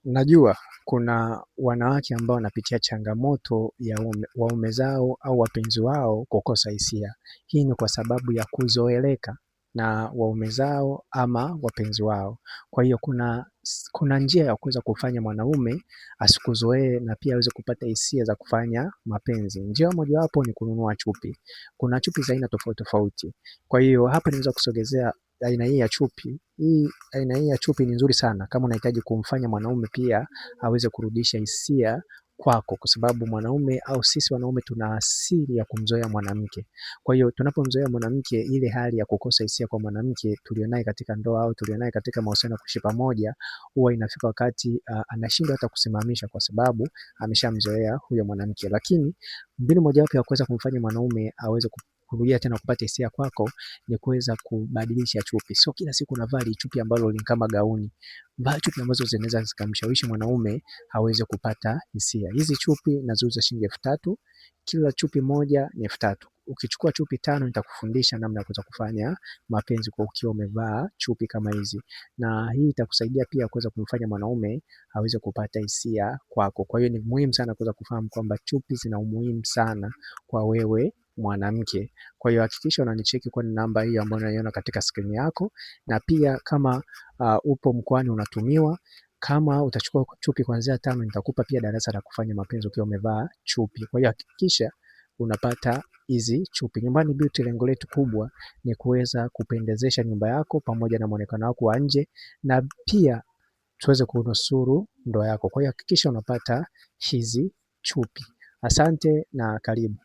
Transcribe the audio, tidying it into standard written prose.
Najua kuna wanawake ambao wanapitia changamoto ya waume zao au wapenzi wao kukosa hisia. Hii ni kwa sababu ya kuzoeleka na waume zao ama wapenzi wao. Kwa hiyo kuna njia ya kuweza kufanya mwanaume asikuzoee na pia aweze kupata hisia za kufanya mapenzi. Njia mojawapo ni kununua chupi. Kuna chupi za aina tofauti tofauti. Kwa hiyo hapa niweza kusogezea aina hii ya chupi. Hii aina hii ya chupi ni nzuri sana kama unahitaji kumfanya mwanaume pia aweze kurudisha hisia kwako, kwa sababu mwanaume au sisi wanaume tuna asili ya kumzoea mwanamke. Kwa hiyo tunapomzoea mwanamke, ile hali ya kukosa hisia kwa mwanamke tulionaye katika ndoa au tulionaye katika mahusiano ya kuishi pamoja, huwa inafika wakati anashindwa hata kusimamisha, kwa sababu ameshamzoea huyo mwanamke. Lakini mbinu mojawapo ya kuweza kumfanya mwanaume aweze kurudia tena kupata hisia kwako ni kuweza kubadilisha chupi. Sio kila siku unavaa chupi ambalo ni kama gauni. Vaa chupi ambazo zinaweza zikamshawishi mwanaume aweze kupata hisia. Hizi chupi naziuza shilingi 3,000. Kila chupi moja ni 3,000. Ukichukua chupi 5 nitakufundisha namna ya kuweza kufanya mapenzi kwa ukiwa umevaa chupi kama hizi. Na hii itakusaidia pia kuweza kumfanya mwanaume aweze kupata hisia kwako. Kwa hiyo ni muhimu sana kuweza kufahamu kwamba chupi zina umuhimu sana kwa wewe mwanamke. Kwa hiyo hakikisha unanicheki kwa namba hiyo ambayo unaiona katika skrini yako, na pia kama upo mkoani unatumiwa, kama utachukua chupi kuanzia 5 nitakupa pia darasa la kufanya mapenzi ukiwa umevaa chupi. Kwa hiyo hakikisha unapata hizi chupi. Nyumbani Beauty, lengo letu kubwa ni kuweza kupendezesha nyumba yako pamoja na muonekano wako wa nje, na pia tuweze kunusuru ndoa yako. Kwa hiyo hakikisha unapata hizi chupi. Asante na karibu.